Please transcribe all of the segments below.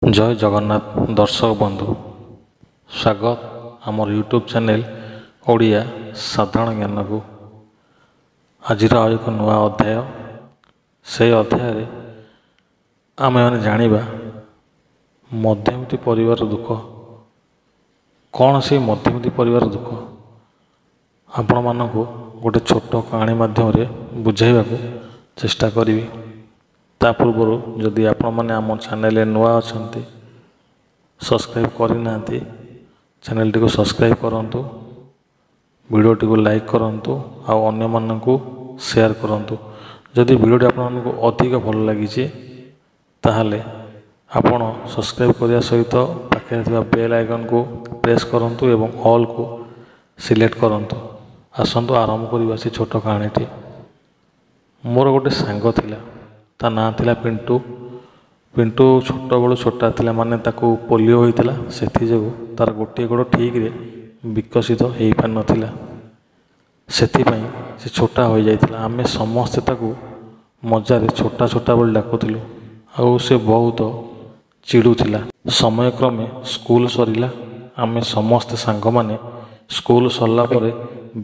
ଜୟ ଜଗନ୍ନାଥ ଦର୍ଶକ ବନ୍ଧୁ, ସ୍ୱାଗତ ଆମର ୟୁଟ୍ୟୁବ୍ ଚ୍ୟାନେଲ୍ ଓଡ଼ିଆ ସାଧାରଣ ଜ୍ଞାନକୁ। ଆଜିର ଆଉ ଏକ ନୂଆ ଅଧ୍ୟାୟ। ସେଇ ଅଧ୍ୟାୟରେ ଆମେମାନେ ଜାଣିବା ମଧ୍ୟବିତ୍ତ ପରିବାର ଦୁଃଖ କ'ଣ। ସେଇ ମଧ୍ୟବିତ୍ତ ପରିବାର ଦୁଃଖ ଆପଣମାନଙ୍କୁ ଗୋଟେ ଛୋଟ କାହାଣୀ ମାଧ୍ୟମରେ ବୁଝାଇବାକୁ ଚେଷ୍ଟା କରିବି। ତା ପୂର୍ବରୁ ଯଦି ଆପଣମାନେ ଆମ ଚ୍ୟାନେଲରେ ନୂଆ ଅଛନ୍ତି, ସବସ୍କ୍ରାଇବ୍ କରିନାହାନ୍ତି, ଚ୍ୟାନେଲଟିକୁ ସବସ୍କ୍ରାଇବ୍ କରନ୍ତୁ, ଭିଡ଼ିଓଟିକୁ ଲାଇକ୍ କରନ୍ତୁ ଆଉ ଅନ୍ୟମାନଙ୍କୁ ସେୟାର କରନ୍ତୁ। ଯଦି ଭିଡ଼ିଓଟି ଆପଣମାନଙ୍କୁ ଅଧିକ ଭଲ ଲାଗିଛି, ତାହେଲେ ଆପଣ ସବସ୍କ୍ରାଇବ୍ କରିବା ସହିତ ପାଖରେ ଥିବା ବେଲ୍ ଆଇକନ୍କୁ ପ୍ରେସ୍ କରନ୍ତୁ ଏବଂ ଅଲ୍କୁ ସିଲେକ୍ଟ କରନ୍ତୁ। ଆସନ୍ତୁ ଆରମ୍ଭ କରିବା ସେ ଛୋଟ କାହାଣୀଟି। ମୋର ଗୋଟେ ସାଙ୍ଗ ଥିଲା, ତା ନାଁ ଥିଲା ପିଣ୍ଟୁ। ପିଣ୍ଟୁ ଛୋଟବେଳୁ ଛୋଟା ଥିଲା, ମାନେ ତାକୁ ପୋଲିଓ ହୋଇଥିଲା। ସେଥିଯୋଗୁଁ ତା'ର ଗୋଟିଏ ଗୋଡ଼ ଠିକ୍ରେ ବିକଶିତ ହେଇପାରିନଥିଲା, ସେଥିପାଇଁ ସେ ଛୋଟା ହୋଇଯାଇଥିଲା। ଆମେ ସମସ୍ତେ ତାକୁ ମଜାରେ ଛୋଟା ଛୋଟା ବୋଲି ଡାକୁଥିଲୁ ଆଉ ସେ ବହୁତ ଚିଡ଼ୁଥିଲା। ସମୟକ୍ରମେ ସ୍କୁଲ ସରିଲା। ଆମେ ସମସ୍ତେ ସାଙ୍ଗମାନେ ସ୍କୁଲ ସରିଲା ପରେ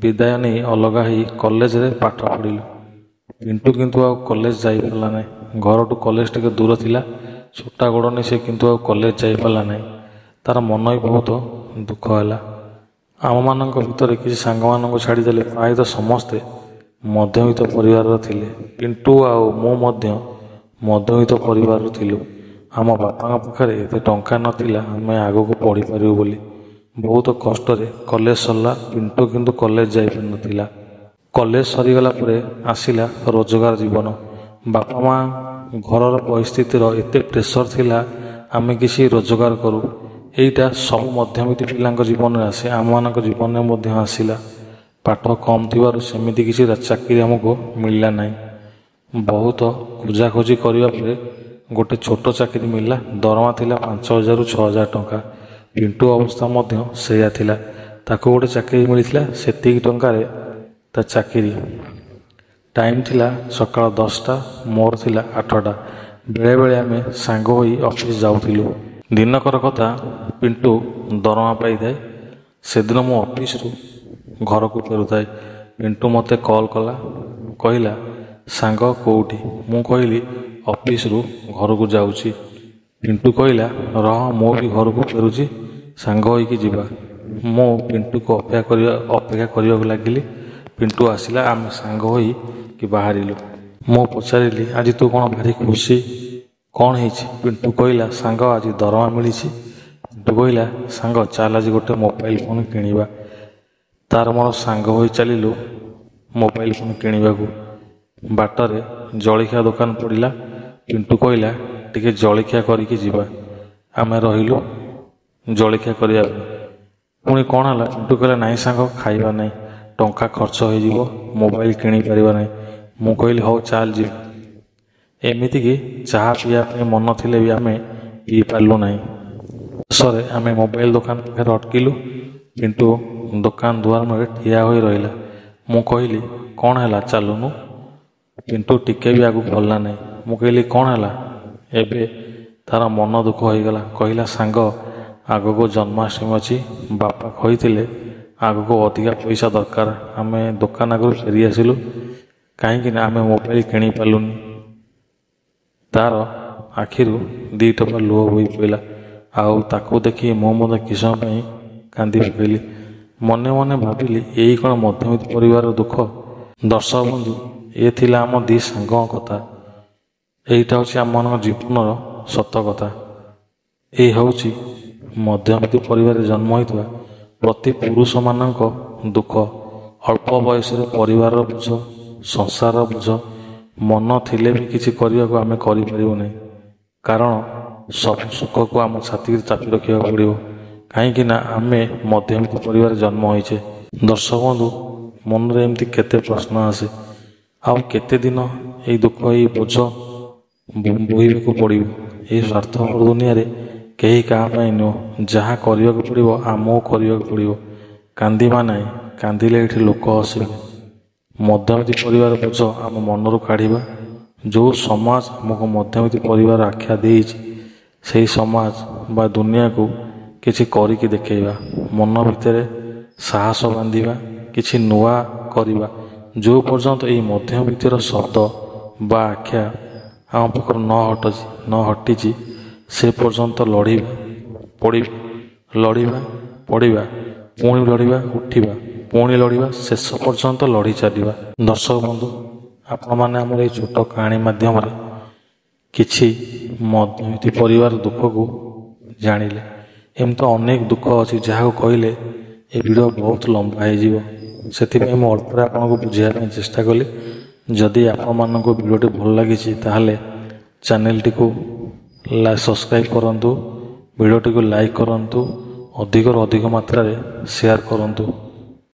ବିଦାୟ ନେଇ ଅଲଗା ହେଇ କଲେଜରେ ପାଠ ପଢ଼ିଲୁ। ପିଣ୍ଟୁ କିନ୍ତୁ ଆଉ କଲେଜ ଯାଇପାରିଲା ନାହିଁ। ଘରଠୁ କଲେଜ ଟିକେ ଦୂର ଥିଲା। ଛୋଟା ଗୋଡ଼ ନେଇ ସେ କିନ୍ତୁ ଆଉ କଲେଜ ଯାଇପାରିଲା ନାହିଁ। ତା'ର ମନ ବି ବହୁତ ଦୁଃଖ ହେଲା। ଆମମାନଙ୍କ ଭିତରେ କିଛି ସାଙ୍ଗମାନଙ୍କୁ ଛାଡ଼ିଦେଲେ ପ୍ରାୟତଃ ସମସ୍ତେ ମଧ୍ୟବିତ୍ତ ପରିବାରର ଥିଲେ। ପିଣ୍ଟୁ ଆଉ ମୁଁ ମଧ୍ୟ ମଧ୍ୟବିତ୍ତ ପରିବାରର ଥିଲୁ। ଆମ ବାପାଙ୍କ ପାଖରେ ଏତେ ଟଙ୍କା ନଥିଲା ଆମେ ଆଗକୁ ପଢ଼ିପାରିବୁ ବୋଲି। ବହୁତ କଷ୍ଟରେ କଲେଜ ସରିଲା, ପିଣ୍ଟୁ କିନ୍ତୁ କଲେଜ ଯାଇପାରିନଥିଲା। କଲେଜ ସରିଗଲା ପରେ ଆସିଲା ରୋଜଗାର ଜୀବନ। ବାପା ମା' ଘରର ପରିସ୍ଥିତିର ଏତେ ପ୍ରେସର ଥିଲା ଆମେ କିଛି ରୋଜଗାର କରୁ। ଏଇଟା ସବୁ ମଧ୍ୟବିତ୍ତ ପିଲାଙ୍କ ଜୀବନରେ ଆସେ, ଆମମାନଙ୍କ ଜୀବନରେ ମଧ୍ୟ ଆସିଲା। ପାଠ କମ୍ ଥିବାରୁ ସେମିତି କିଛି ଚାକିରି ଆମକୁ ମିଳିଲା ନାହିଁ। ବହୁତ ଖୋଜାଖୋଜି କରିବା ପରେ ଗୋଟେ ଛୋଟ ଚାକିରି ମିଳିଲା। ଦରମା ଥିଲା 5000ରୁ 6000 ଟଙ୍କା। ପିଣ୍ଟୁ ଅବସ୍ଥା ମଧ୍ୟ ସେଇଆ ଥିଲା। ତାକୁ ଗୋଟେ ଚାକିରି ମିଳିଥିଲା ସେତିକି ଟଙ୍କାରେ। ତା ଚାକିରି ଟାଇମ୍ ଥିଲା ସକାଳ 10ଟା, ମୋର ଥିଲା 8ଟା। ବେଳେବେଳେ ଆମେ ସାଙ୍ଗ ହୋଇ ଅଫିସ୍ ଯାଉଥିଲୁ। ଦିନକର କଥା, ପିଣ୍ଟୁ ଦରମା ପାଇଥାଏ। ସେଦିନ ମୁଁ ଅଫିସରୁ ଘରକୁ ଫେରୁଥାଏ। ପିଣ୍ଟୁ ମୋତେ କଲ୍ କଲା, କହିଲା, ସାଙ୍ଗ କେଉଁଠି? ମୁଁ କହିଲି, ଅଫିସରୁ ଘରକୁ ଯାଉଛି। ପିଣ୍ଟୁ କହିଲା, ରହ, ମୁଁ ବି ଘରକୁ ଫେରୁଛି, ସାଙ୍ଗ ହୋଇକି ଯିବା। ମୁଁ ପିଣ୍ଟୁକୁ ଅପେକ୍ଷା କରିବାକୁ ଲାଗିଲି। ପିଣ୍ଟୁ ଆସିଲା, ଆମେ ସାଙ୍ଗ ହୋଇକି ବାହାରିଲୁ। ମୁଁ ପଚାରିଲି, ଆଜି ତୁ କ'ଣ ଭାରି ଖୁସି, କ'ଣ ହେଇଛି? ପିଣ୍ଟୁ କହିଲା, ସାଙ୍ଗ, ଆଜି ଦରମା ମିଳିଛି। ପିଣ୍ଟୁ କହିଲା, ସାଙ୍ଗ, ଚାଲ ଆଜି ଗୋଟେ ମୋବାଇଲ ଫୋନ୍ କିଣିବା। ତାର ମୋର ସାଙ୍ଗ ହୋଇ ଚାଲିଲୁ ମୋବାଇଲ ଫୋନ୍ କିଣିବାକୁ। ବାଟରେ ଜଳଖିଆ ଦୋକାନ ପଡ଼ିଲା। ପିଣ୍ଟୁ କହିଲା, ଟିକେ ଜଳଖିଆ କରିକି ଯିବା। ଆମେ ରହିଲୁ ଜଳଖିଆ କରିବା ପାଇଁ। ପୁଣି କ'ଣ ହେଲା? ପିଣ୍ଟୁ କହିଲା, ନାଇଁ ସାଙ୍ଗ, ଖାଇବା ନାହିଁ, ଟଙ୍କା ଖର୍ଚ୍ଚ ହେଇଯିବ, ମୋବାଇଲ କିଣିପାରିବା ନାହିଁ। ମୁଁ କହିଲି, ହଉ ଚାଲ ଯିବା। ଏମିତିକି ଚାହା ପିଇବା ପାଇଁ ମନ ଥିଲେ ବି ଆମେ ପିଇପାରିଲୁ ନାହିଁ। ଶେଷରେ ଆମେ ମୋବାଇଲ ଦୋକାନ ପାଖରେ ଅଟକିଲୁ। ପିଣ୍ଟୁ ଦୋକାନ ଦୁଆର ମୁହଁରେ ଠିଆ ହୋଇ ରହିଲା। ମୁଁ କହିଲି, କ'ଣ ହେଲା, ଚାଲୁନୁ। ପିଣ୍ଟୁ ଟିକେ ବି ଆଗକୁ ଗଲା ନାହିଁ। ମୁଁ କହିଲି, କ'ଣ ହେଲା? ଏବେ ତା'ର ମନ ଦୁଃଖ ହୋଇଗଲା। କହିଲା, ସାଙ୍ଗ, ଆଗକୁ ଜନ୍ମାଷ୍ଟମୀ ଅଛି, ବାପା କହିଥିଲେ ଆଗକୁ ଅଧିକା ପଇସା ଦରକାର। ଆମେ ଦୋକାନ ଆଗରୁ ଫେରି ଆସିଲୁ, କାହିଁକି ନା ଆମେ ମୋବାଇଲ କିଣିପାରିଲୁନି। ତା'ର ଆଖିରୁ 2 ଟୋପା ଲୁହ ବୋହି ପଡ଼ିଲା ଆଉ ତାକୁ ଦେଖି ମୁଁ ମଧ୍ୟ କିଛି ସମୟ ପାଇଁ କାନ୍ଦି ପକାଇଲି। ମନେ ମନେ ଭାବିଲି, ଏଇ କ'ଣ ମଧ୍ୟବିତ୍ତ ପରିବାରର ଦୁଃଖ? ଦର୍ଶକ ବନ୍ଧୁ, ଏ ଥିଲା ଆମ ଦୁଇ ସାଙ୍ଗଙ୍କ କଥା। ଏଇଟା ହେଉଛି ଆମମାନଙ୍କ ଜୀବନର ସତ କଥା। ଏ ହେଉଛି ମଧ୍ୟବିତ୍ତ ପରିବାରରେ ଜନ୍ମ ହୋଇଥିବା ପ୍ରତି ପୁରୁଷମାନଙ୍କ ଦୁଃଖ। ଅଳ୍ପ ବୟସରେ ପରିବାରର ବୋଝ, ସଂସାରର ବୋଝ, ମନ ଥିଲେ ବି କିଛି କରିବାକୁ ଆମେ କରିପାରିବୁ ନାହିଁ। କାରଣ ସବୁ ସୁଖକୁ ଆମ ଛାତିରେ ଚାପି ରଖିବାକୁ ପଡ଼ିବ, କାହିଁକି ନା ଆମେ ମଧ୍ୟବିତ୍ତ ପରିବାରରେ ଜନ୍ମ ହୋଇଛେ। ଦର୍ଶକ ବନ୍ଧୁ, ମନରେ ଏମିତି କେତେ ପ୍ରଶ୍ନ ଆସେ, ଆଉ କେତେ ଦିନ ଏଇ ଦୁଃଖ, ଏଇ ବୋଝ ବୋହିବାକୁ ପଡ଼ିବ? ଏଇ ସ୍ୱାର୍ଥପର ଦୁନିଆରେ କେହି କାହା ପାଇଁ ନୁହଁ। ଯାହା କରିବାକୁ ପଡ଼ିବ ଆମକୁ କରିବାକୁ ପଡ଼ିବ। କାନ୍ଦିବା ନାହିଁ, କାନ୍ଦିଲେ ଏଇଠି ଲୋକ ହସିବେ। ମଧ୍ୟବିତ୍ତ ପରିବାର ବୋଝ ଆମ ମନରୁ କାଢ଼ିବା। ଯେଉଁ ସମାଜ ଆମକୁ ମଧ୍ୟବିତ୍ତ ପରିବାର ଆଖ୍ୟା ଦେଇଛି, ସେହି ସମାଜ ବା ଦୁନିଆକୁ କିଛି କରିକି ଦେଖେଇବା, ମନ ଭିତରେ ସାହସ ବାନ୍ଧିବା, କିଛି ନୂଆ କରିବା। ଯେଉଁ ପର୍ଯ୍ୟନ୍ତ ଏଇ ମଧ୍ୟବିତ୍ତିର ଶବ୍ଦ ବା ଆଖ୍ୟା ଆମ ପାଖରୁ ନ ହଟିଛି ନ ହଟିଛି, ସେ ପର୍ଯ୍ୟନ୍ତ ଲଢ଼ିବା, ପଡ଼ିବା, ଲଢ଼ିବା, ପଡ଼ିବା, ପୁଣି ଲଢ଼ିବା, ଉଠିବା, ପୁଣି ଲଢ଼ିବା, ଶେଷ ପର୍ଯ୍ୟନ୍ତ ଲଢ଼ି ଚାଲିବା। ଦର୍ଶକ ବନ୍ଧୁ, ଆପଣମାନେ ଆମର ଏଇ ଛୋଟ କାହାଣୀ ମାଧ୍ୟମରେ କିଛି ମଧ୍ୟବିତ୍ତି ପରିବାର ଦୁଃଖକୁ ଜାଣିଲେ। ଏମିତି ଅନେକ ଦୁଃଖ ଅଛି ଯାହାକୁ କହିଲେ ଏ ଭିଡ଼ିଓ ବହୁତ ଲମ୍ବା ହେଇଯିବ, ସେଥିପାଇଁ ମୁଁ ଅଳ୍ପରେ ଆପଣଙ୍କୁ ବୁଝାଇବା ପାଇଁ ଚେଷ୍ଟା କଲି। ଯଦି ଆପଣମାନଙ୍କୁ ଭିଡ଼ିଓଟି ଭଲ ଲାଗିଛି, ତାହେଲେ ଚ୍ୟାନେଲଟିକୁ ସବସ୍କ୍ରାଇବ୍ କରନ୍ତୁ, ଭିଡ଼ିଓଟିକୁ ଲାଇକ୍ କରନ୍ତୁ, ଅଧିକରୁ ଅଧିକ ମାତ୍ରାରେ ସେୟାର କରନ୍ତୁ।